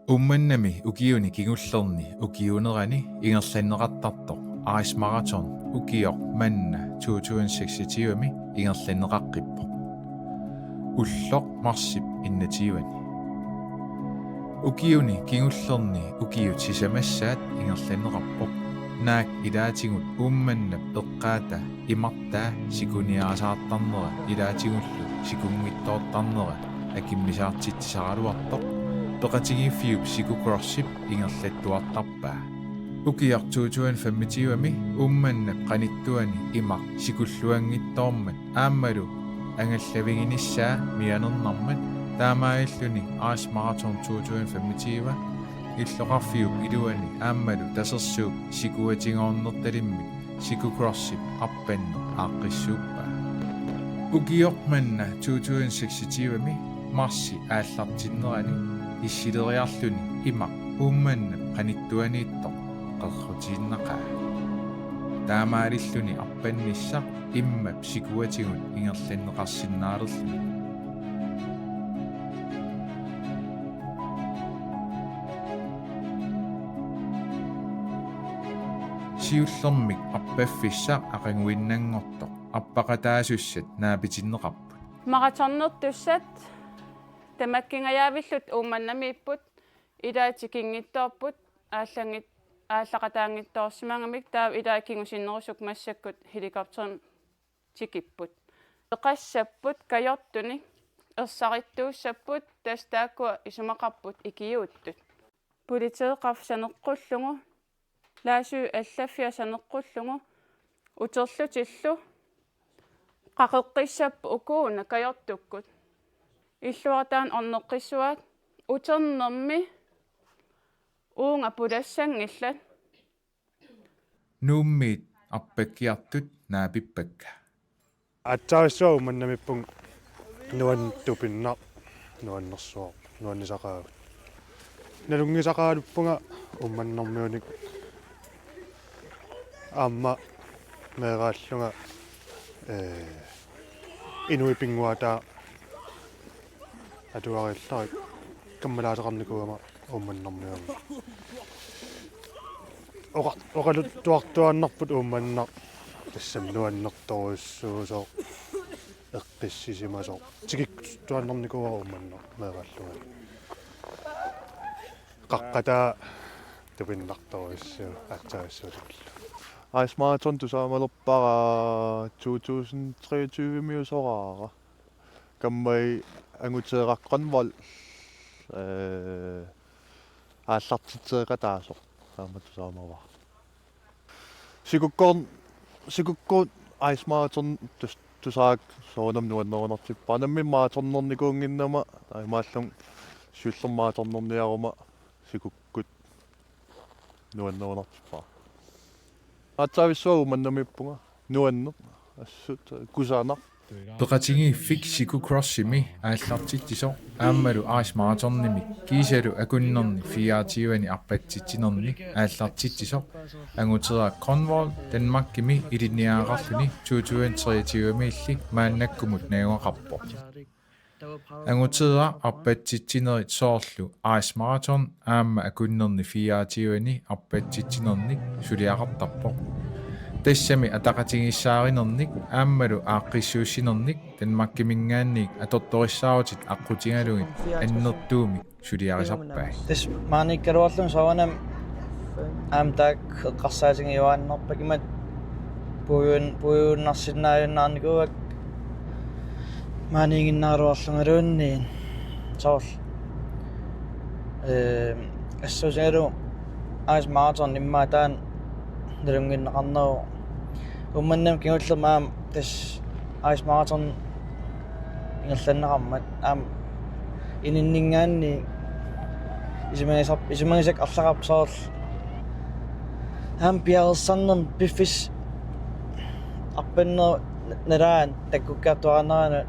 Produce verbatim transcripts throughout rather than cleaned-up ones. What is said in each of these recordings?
Uummannami ukiuni kingullerni ukiuunerani ingerlanneqartartoq Ice Marathon ukioq manna to tusind seksogtyve-mi ingerlanneqaqqippoq. Ulloq marsip enogtyve-ni. Ukiuni kingullerni ukiut sisamassaat ingerlanneqarpoq. Naak ilaatigut Uummannap eqqaata imartaa sikuniaasaartarnera ilaatigullu sikunngitsoortarnera akimmisaartitsisaraluartoq peqatigiiffiup Sikukrossip ingerlattuartarpaa. Ukioq to tusind femogtyve-mi Uummannap qanittuani imaq sikulluanngitsoormat aammalu angallaviginissaa mianernarmat taamaalilluni Ice Marathon to tusind femogtyve illoqarfiup iluani aammalu Tasersuup sikuatigoornertalimmik Sikukrossip arpanneq aaqqissuuppaa. Ukioq manna to tusind seksogtyve-mi marsi aallartinnerani issileriarluni imaq Uummannap qanittuaniittoq qerrutiinnaqaa. Taamaalilluni arpannissaq immap sikuatigut ingerlanneqarsinnaalerluni. Siullermik arpaffissaq aqaguinnanngortoq arpaqataasussat naapitinneqarput. Maratonnertussat tamakkingajavillutik Uummannamiipput, ilaat tikinngitsoorput, aallanngit-, aallaqataanngitsoorsimagamik, taava ilaat kingusinnerusukkut massakkut helikopterimik tikipput. Peqassapput kajortunik, ersarittuussapput, tassa taakkua isumaqarput ikiuuttut. Politiit qaffat saneqqullugu, Laasui allaffia saneqqullugu, uterlutillu qaqeqqissapput ukuuna kajortukkut. Illuartaan orneqqissuaat uternermi uunga pulassanngillat. Nuummiit arpakkiartut naapippakka. Aatsaavissuaq Uummannamiippunga, nuann-, tupinnaq nuannersuaq, nuannisaqaagut. Nalunngisaqaaluppunga Uummannarmiunik aamma meeraallunga, ee, inuit pinnguaataa atuariillarik kammalaateqarnikuugama Uummannarmiunik. Oqa-, oqaluttuartuaannarput Uummannaq, tassami nuannertorujussuusoq, eqqissisimasoq. Tikikkuttuaannarnikuuara Uummannaq meeraallunga. Qaqqataa tupinnartorujussuuvoq aatsaavissuaq. Ice Marathon tusaamalerpara to tusind treogtyve-miusoraara. Kammai Anguteeraq Grønvold, ee, aallartitseeqataasoq aamma tusaamavara. Sikukkoor-, sikukkut Ice Marathon tus-, tusaakka soorunami nuannerunartippara. Nammineq marathonernikuunnginnama, taamaallunga siullermik marathonerneriaruma sikukkut nuannerunartippara. Aatsaavissuaq Uummannamiippunga, nuanneq, assut kusanaq. Peqatigiiffik Sikukrossimi aallartitsisoq aammalu Ice Marathonimik kiisalu akunnerni fireogtyve-ni arpatsitsinerni aallartitsisoq Anguteeraq Grønvold Danmarkimi ilinniagaqarluni to tusind treogtyve-miilli maannakkumut najugaqarpoq. Anguteeraq arpatsitsinerit soorlu Ice Marathon aamma akunnerni fireogtyve-ni arpatsitsinernik suliaqartarpoq. Tassami ataqatigiissaarinernik aammalu aaqqissuussinernik Danmarkiminngaanniit atortorissaarutit aqqutigalugit annertuumik suliarisarpai. Tassa maaniikkaluarlunga soorunami aamma taakku eqqarsaatigiuaannarpakka imatut puiun-, puiuinnarsinnaajunnaarnikuuakka maaniiginnaraluarlungaluunniit soorlu. Ee, assuutigalugu Ice Marathon immaqa taanna nalunngineqarneruvoq. Uummannami kingullermi aamma tassa Ice Marathon ingerlanneqarmat aamma ininninngaanniit isumagisar-, isumagisakka arlaqarpoq soorlu. Aamma piareersarnermi piffissap arpannerup nalaani takkukkiartuaarnerani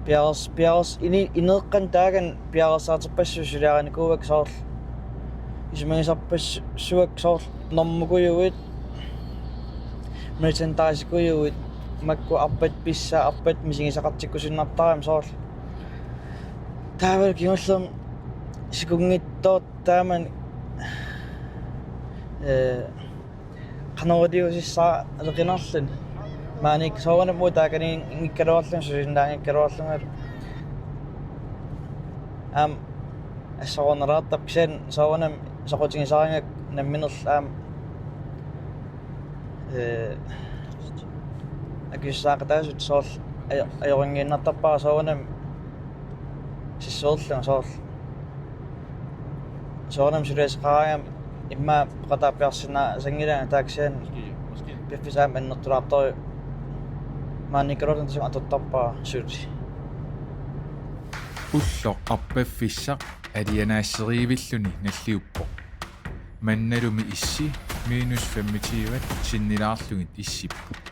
piareers-, piareers-, ini-, ineeqqani taakani piareersarterpassuit suliarinikuuakka soorlu. Isumagisarpassuakka soorlu normukujuit, merchandisekujuit, makku arpat pissaat, arpat misigisaqartikkusunnartaramik soorlu. Taavalu kingullermi Sikunngitsoortarmat, eh, qanoq iliusissaaleqinarluni. Maani soorunami taakaniinngikkaluarlunga, susinnaanngikkaluarlunga. Aamma assorunalaartarpoq kisianni soorunami soqutigisarigakku nammineq aamma, eh, akisussaaqataasut soorlu ajo-, ajorinngiinnartarpara soorunami sissuerlunga soorlu. Soorunami suliassaqaraangama immaqa peqataaffiarsinnaasanngilaanga taava kisianni piffissaq aamma annertulaartorujuk. Maaniikkaluarlunga tassa atortarpara suli. Ulloq arpaffissaq alianaasseriivilluni nalliuppoq. Mannalumi issi minus femogtyve sinnilaarlugit issipput.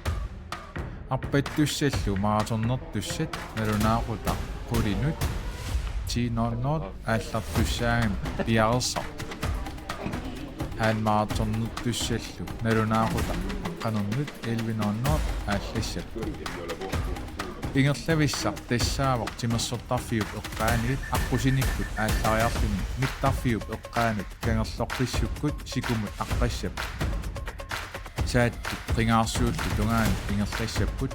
Arpattussallu maratonnertussat nalunaaqutaq qulinut ti nul nul aallartussaagami piareersarpoq. Halvmaratonnertussallu nalunaaqutaq aqqanernut elleve nul nul aallassapput. Ingerlavissaq tassaavoq timersortarfiup eqqaaniit aqqusinikkut aallariarluni mittarfiup eqqaanut kangerloqqissukkut sikumut aqqassapput. Saattut qingaarsuullu tungaanut ingerlassapput.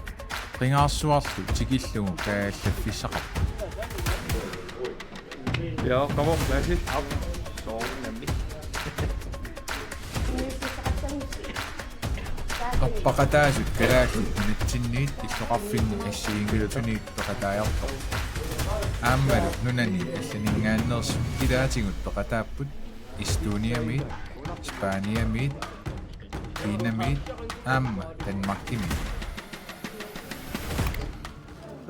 Qingaarsuarlu tikillugu kaajallaffissaqarput. Ja, kom op, lad os se. Op. Erpaqataasut Kalaallit Nunatsinniit illoqarfinni assigiinngitsuniit peqataajartorput. Aammalu nunani allaninngaanneersut ilaatigut peqataapput: Estoniamiit, Spaniamiit, Kinamiit aamma Danmarkimiit.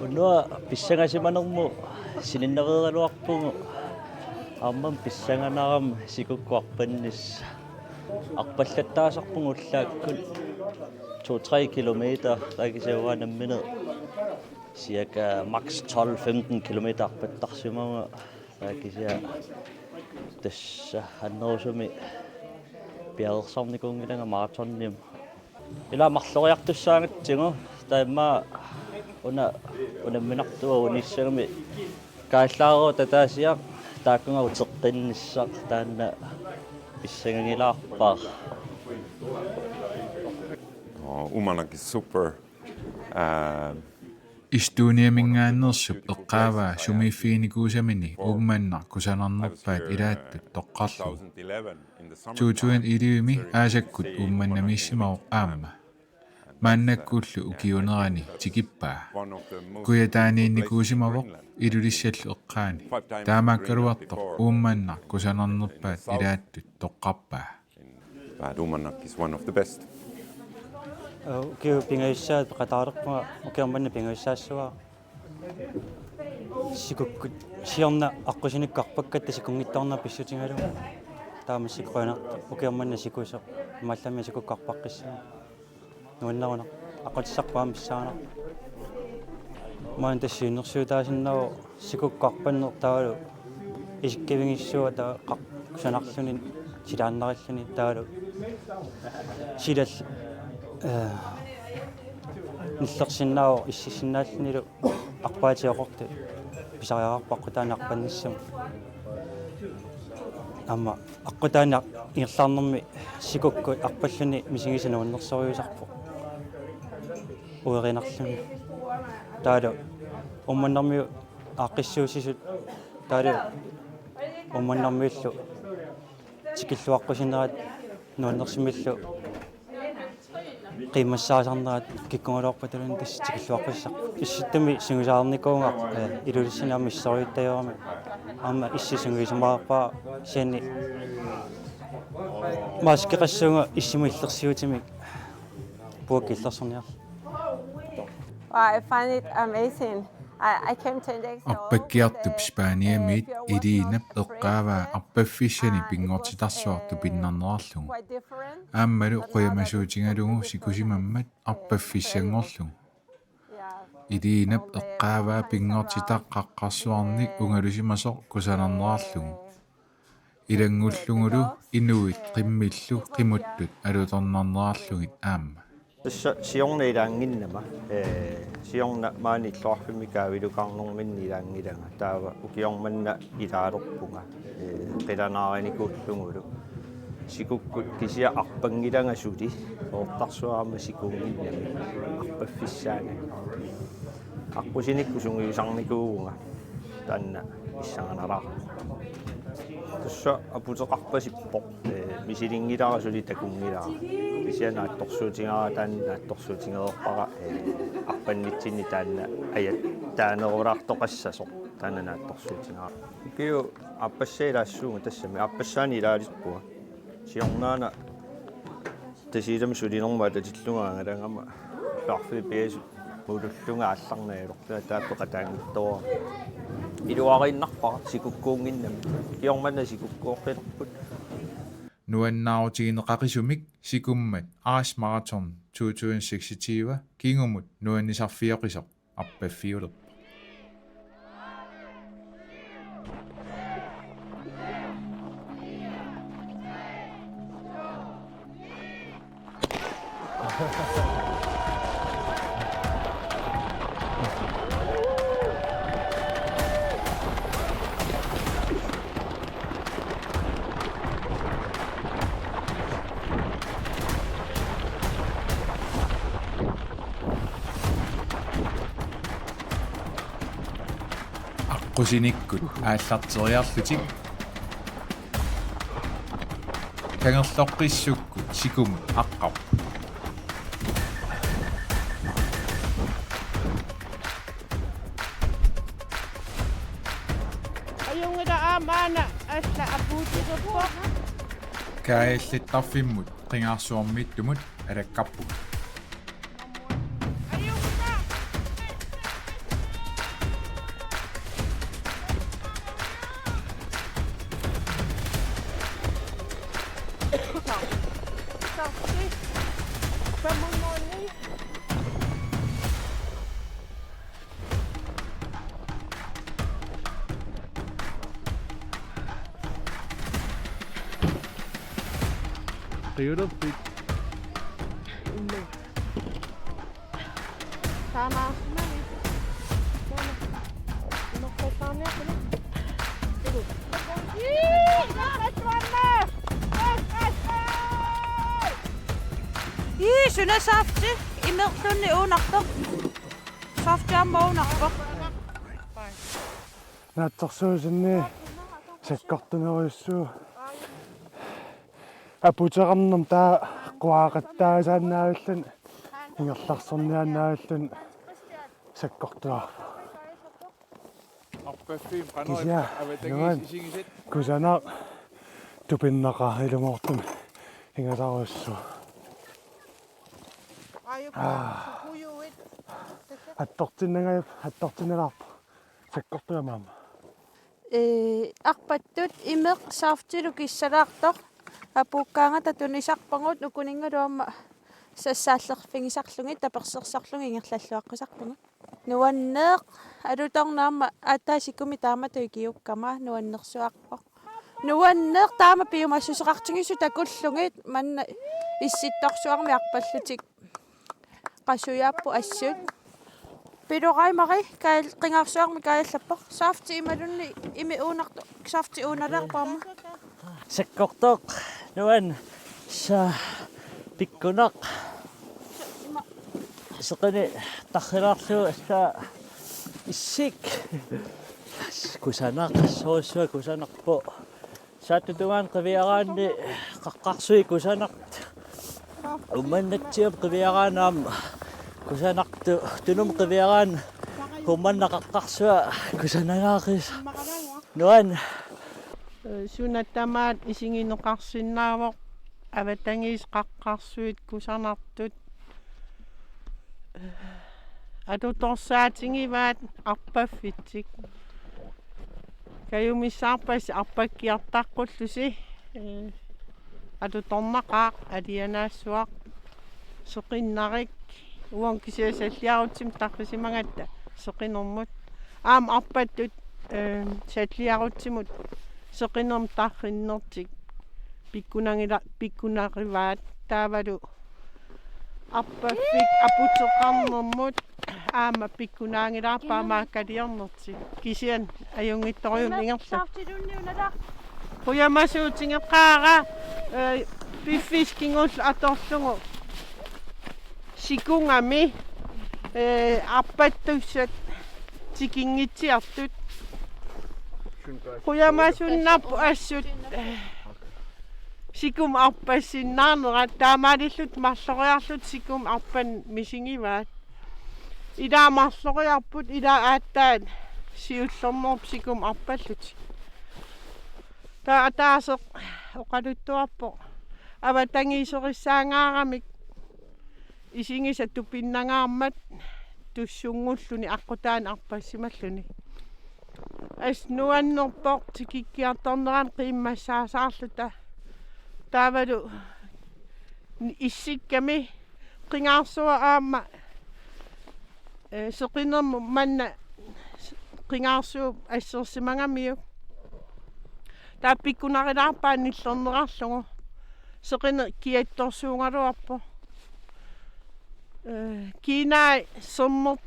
Unua pissangasimanermut sininnaveeraluarpugut. Aamma pissanganarami sikukkut arpannissaq. Arpallattaasarpugut ullaakkut to-tre kilometer, taava kisianni uanga nammineq cirka max tolv femten kilometer arpattarsimavunga. Taava kisianni tassa annerusumik piareersarnikuunngilanga maratonimut. Ila marloriartussaagatsigu, taava immaqa una unamminartoq unissagami kaajallareerutta ataasiaq taakkununnga uteqqinnissaq, taanna pissangangilaarpara. Oh, Uummannaq is super. Uh, Estoniaminngaanneersup eqqaavaa sumiiffiginikuusamini Uummannaq kusanarnerpaat ilaattut toqqarlugu. To tusind elleve-mi aasakkut Uummannamiissimavoq aamma. Maannakkullu ukiuunerani tikippaa. Kujataaniinnikuusimavoq Ilulissallu eqqaani. Taamaakkaluartoq Uummannaq kusanarnerpaat ilaattut toqqarpaa. But Uummannaq is one of the best. Ukiut pingajussaat peqataalerpunga, ukioq manna pingajussaassavara. Sikukkut siorna aqqusinikkut arpakkatta sikunngitsoorneq pissutigalugu. Taava massakkut qujanartoq ukioq manna sikusoq, imaallammik sikukkut arpaqqissaaq. Nuannerunaq, aqqutissarput aamma pissanganarpoq. Maani tassa siunnersuutaasinnaavoq sikukkut arpanneq taavalu isikkavigissuaq taava qaq-, kusanarluni, silaannarilluni taavalu silal-, eh, nillersinnaavoq ississinnaallunilu arpaatigoqortut pisariaqarpoq aqqutaani arpannissamut. Aamma aqqutaani ingerlaarnermi sikukkut arpalluni misigisaq nuannersorujussuusarpoq uerinarluni. Taavalu Uummannarmiut aaqqissuussisut, taavalu Uummannarmiullu tikilluaqqusinerat nuannersumillu qiimmassaasarnerat kikkuugaluarpataluunniit tassa tikilluaqqusassarput. Issittumi sungiusarnikuuvunga, eh, Ilulissani aamma issisorujussuarmik. Aamma issi sungiusimaarpara, kisianni massakkut qassuunga issimut illersuutimik puakka illersorniarlugu. Wow, I find it amazing. I, I came ten days ago. Arpakkiartup Spaniamiit iliinap eqqaavaa arpaffissani pinngortitarsuaq tupinnarnerarlugu. Aammalu qujamasuutigalugu sikusimammat arpaffissanngorlugu. Iliinap eqqaavaa pinngortitaq qaqqarsuarnik ungalusimasoq kusanarnerarlugu. Ilanngullugulu inuit qimmillu qimuttut alutornarnerarlugit aamma. Tassa siorna ilaannginnama, ee, siorna maani illoqarfimmi kaavilukarnerminni ilaanngilanga, taava ukioq manna ilaalerpunga, ee, qilanaarinnikuullugulu. Sikukkut kisianni arpanngilanga suli, oortarsuarama sikuunnginnami, arpaffissaanani. Aqqusinikkut sungiusarnikuuvunga, taanna pissanganalaarpoq. Tassa aputeqarpasippoq, ee, misilinngilara suli takunngilara. Kisianni naatsorsuutigaara, taanna naatsorsuutigereerpara, ee, arpannitsinni taanna ajattaanerulaartoqassasoq, taanna naatsorsuutigaara. Ukiut aappassaat ilaassuunga, tassami aappassaani ilaalippua. Siornaana Tasiilami sulinermut atatillugu angalagama illoqarfiit P S-it mulullunga aallarneq ajorlunga, taava peqataanngitsoorpara. Iluariinnarpara sikukkuunnginnami. Ukioq manna sikukkuoqqilerput. Nuannaarutigineqaqisumik sikummat Ice Marathon to tusind seksogtyve kingumut nuannisarfioqisoq arpaffiulerpoq. Aqqusinikkut aallarteriarlutik Kangerloqqissukkut sikumut aqqarput. Ajunngilaq, aamma aana alla apuutilerpoq. Kaajallattarfimmut qingaarsuarmiittumut alakkarpugut. Qiulerpit? Taamaasumani. Taama. Imersattaarniarpuni. Ilu. Ii, suna safti imerlunni uunartoq. Safti aamma uunarpoq. Naatsorsuutinni sakkortunerujussuuvoq. Aputeqarnermi taava quaqattaasaannaavilluni ingerlaarsorniaannaavilluni sakkortuarpoq. Kisianni nuann' kusanaq tupinnaqaaq, ilumoortumik ingasarujussuaq. Aa. Attortinnanga-, attortinnalaarpoq. Sakkortuamik aamma. Ee, arpattut imeq saftilu kissalaartoq. Apuukkaangata tunisarpagut, ukuninngalu aamma sassaallerfigisarlugit, tapersersorlugit ingerlalluaqqusarpugut. Nuanneq, alutornaq aamma aatsaat sikumi taamatut ikiukkama nuannersuarpoq. Nuanneq taama piumassuseqartigisoq takullugit, manna Issittorsuarmi arpallutik. Qasujaapput assut. Pilorai Mari, kaal-, qingaarsuarmi kaajallappoq. Safti imaluunniit imi uunartoq, safti uunalaarpoq aamma. Sakkortooq, nuann', sa pikkunaq. Seqinni tarrilaarlugu sa issik. Kusanaq, soorsuaq kusanarpoq. Saattup tungaanut qiviaraanni qaqqarsuit kusanartut. Uummannaatsiap qiviaraanni aamma kusanartut, Tunumi qiviaraanni Uummannap qaqqarsua kusanangaaqisoq. Nuann'. Suna tamaat isigineqarsinnaavoq avatangiisit qaqqarsuit kusanartut. Alutorsaatigivaat arpaffitsik. Kajumissaarpassi arpakkiartaqqullusi, ee, alutornaqaaq, alianaassuaq, seqinnarik, uanga kisianni salliarutsimik tarrisimagatta seqinermut. Aamma arpattut, ee, salliarutsimut seqinermut tarrinnertik pikkunagila-, pikkunarivaat taavalu Arpaffik aputeqarnermut aamma pikkunaanngilaarpaa maakkaliornertik. Kisianni ajunngitsorujummik ingerlavoq. Qujamasuutigeqaara, eh, piffissaq kingulleq atorlugu sikungami, eh, arpattussat tikinngitsiartut. Qujamasunnarpoq assut, eh, sikumut arpassinnaanera, taamaalillutik marloriarlutik sikumut arpanneq misigivaat. Ilaa marloriarput, ilaa aatsaat siullermeerup sikumut arpallutik. Taava ataaseq oqaluttuarpoq avatangiisorissaangaaramik isigisat tupinnangaarmat tussunngulluni aqqutaani arpassimalluni. Assut nuannerpoq tikikkiartornerani qiimmassaasaarluta. Taavalu issikkami qingaarsuaq aamma, eh, seqinermut manna qingaarsuup assersimagamiuk. Taava pikkunarilaarpaa nillernerarlugu. Seqineq kiattorsuugaluarpoq. Eh, kiinaa sermer-,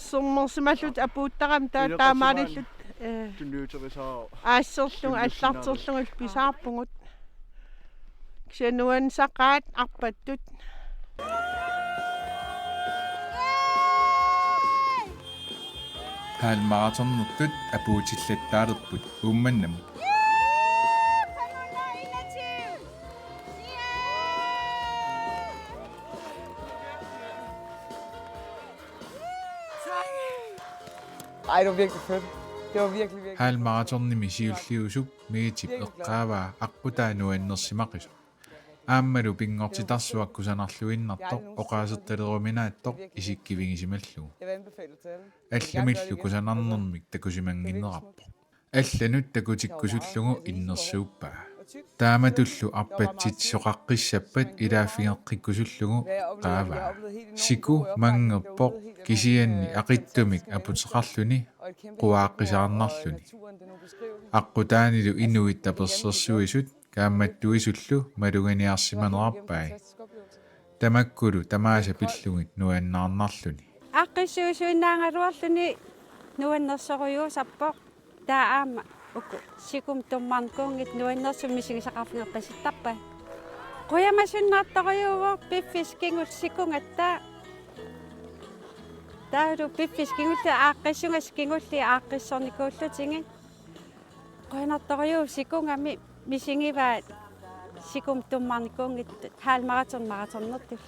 sermersimallutik apuuttarami taa-, taamaalillutik, eh, aasserlugu allarterlugu pisaarpugut. Kisianni nuannisaqaat arpattut. Halvmaratonertut apuutillattaalerput Uummannamut. Ej, det var virkelig fedt. Det var virkelig, virkelig. Halvmaratonimi siulliusup Migitip eqqaavaa aqqutaa nuannersimaqisoq. Aammalu pinngortitarsuaq kusanarluinnartoq oqaasertaleruminaattoq isikkivigisimallugu. Allamillu kusanarnermik takusimannginnerarpoq. Allanut takutikkusullugu innersuuppaa. Taamatullu arpatsitsisoqaqqissappat ilaaffigeqqikkusullugu eqqaavaa. Siku manngerpoq kisianni aqitsumik aputeqarluni quaaqqisaarnarluni. Aqqutaanilu inuit tapersersuisut kaammattuisullu maluganiarsimanerarpai. Tamakkulu tamaasa pillugit nuannaarnarluni. Aaqqissuisuinnaagaluarluni nuannersorujuusarpoq. Taava aamma uku sikumut tummarnikuunngitsut nuannersumik misigisaqarfigeqqisittarpai. Qujamasunnartorujuuvoq piffissap kingulleq sikungatta. Taavalu piffissap kingulliup aaqqissugassap kingulliit aaqqissornikuullutigit. Qujanartorujuuvoq, sikungami misigivaat sikumut tummarnikuunngitsut halvmaraton maratonertullu.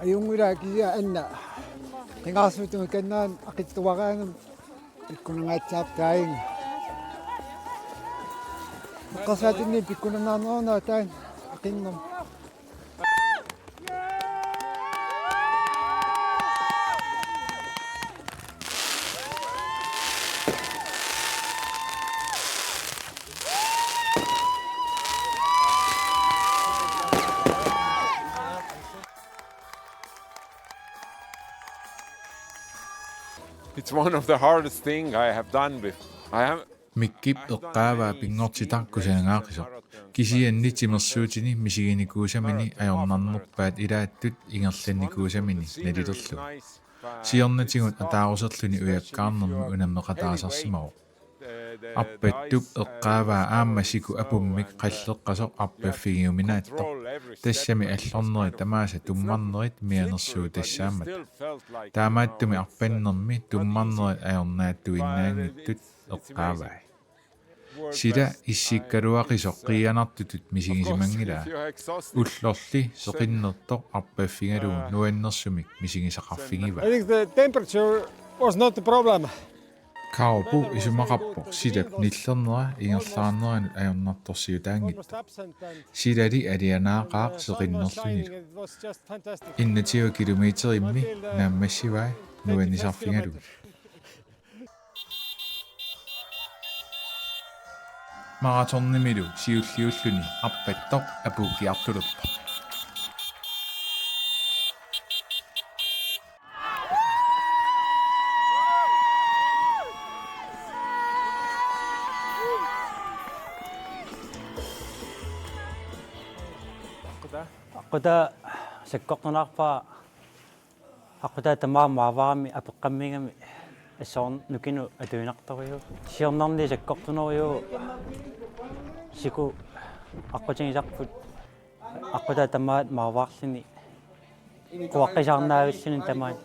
Ajunngilaq kisianni anna qingaarsuutimi kannaani aqitsuaraangami ikkunangaatsaartaagiga. Eqqarsaatinni pikkunannaarnerunagu taanna aqinngormat. It's one of the hardest thing I have done before. I have Mikkip eqqaavaa pinngortitaq kusanagaaqisoq. Kisianni timersuutini misiginikuusamini ajornarnerpaat ilaattut ingerlannikuusamini nalilerlugu. Siornatigut ataaruserluni ujakkaarnermi unammeqataasarsimavoq. Arpattup eqqaavaa aamma siku apummik qalleqqasoq arpaffigiuminaattoq. Tassami allornerit tamaasa tummarnerit mianersuutassaammata. Taamaattumik arpannermi tummarnerit ajornaattuinnaanngitsut eqqaavai. Sila issikkaluaqisoq qiianartutut misigisimanngilaa. Ullorli seqinnertoq arpaffigalugu nuannersumik misigisaqarfigivaa. I think the temperature was not the problem. Kaupu isumaqarpoq silap nillernera ingerlaarneranut ajornartorsiutaanngitsoq. Silali alianaaqaaq seqinnerlunilu. Enogtyve kilometerimmi naammassivai nuannisarfigalugit. Maratonimilu siulliulluni arpattoq apuukkiartulerpoq. Aqqutaa sakkortunerarpaa, aqqutaa tamaat maavaarami apeqqammiigami assorsuaq nukinut atuinartorujuk. Siornarni sakkortunerujuk, siku aqqutigisarput aqqutaa tamaat maavaarluni, quaqqisaarnaavilluni tamaat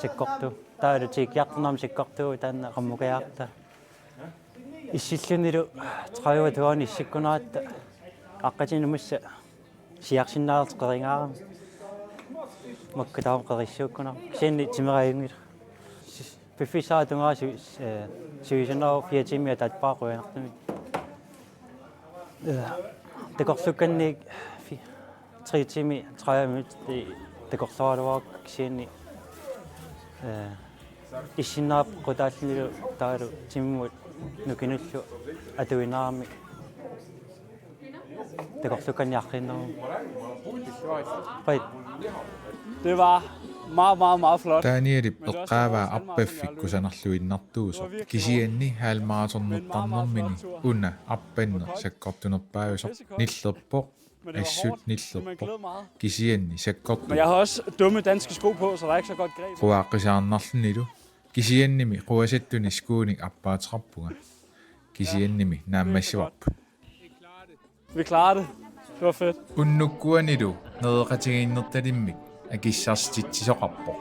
sakkortuuvoq. Taavalu tiikkiartornermi sakkortuuvoq taanna qammukajaarta. Issillunilu tredive tusind issikkunaratta aqqutinik massa siarsinnaanertik qeringaarami. Makku taama qerissuukkunarpoq. Kisianni timera ajunngilaq. Piffissaq tungaa si-, eh, sivisuneruvoq fire timer ataatipara qujanartumik. Eh, takorluukkannik fi-, tre timer tredive minutsit takorluugaluarpara kisianni, eh, issinnaavoq qutaallunilu taavalu timmut nukinullu atuinerami. Takorluukkannik arriinnarunik. Qujan. Det var meget, meget, meget flot. Danielip eqqaavaa arpaffik kusanarluinnartuusoq. Kisianni halvmarathonnittarnermini una arpanneq sakkortunerpaajusoq nillerpoq. Assut nillerpoq. Kisianni sakkortuvoq. Men jeg har også dumme danske sko på, så der er ikke så godt greb. Quaqqisaarnarlunilu. Kisiannimi quasattuni skuunik arpaateqarpunga. Kisiannimi naammassivarput. Vi klarer det. Det var fedt. Unnukkuanilu nereqatigiinnertalimmik akissarsititsisoqarpoq.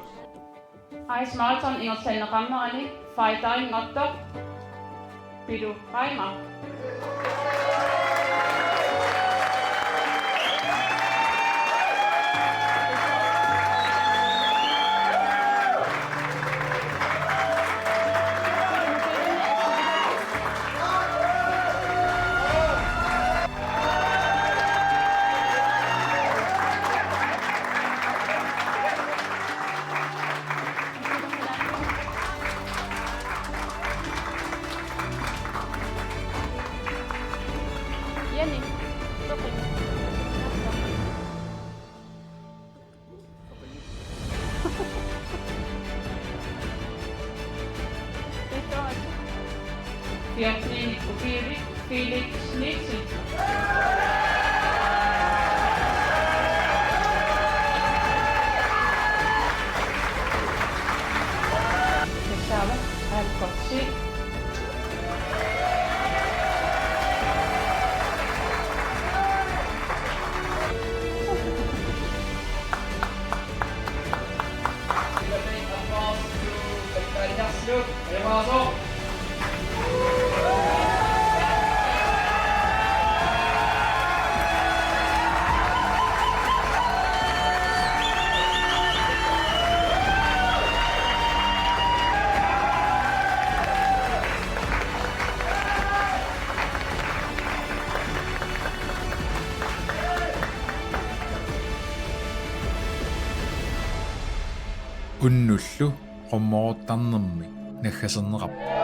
Ice Marathon ingerlanneqarnerani fighterinngortoq Pilu Reimer. Jenny. Fjorten Felix Nielsen. Sava Alkorsi. Unnullu qummorortarnermi naggaserneqarpoq.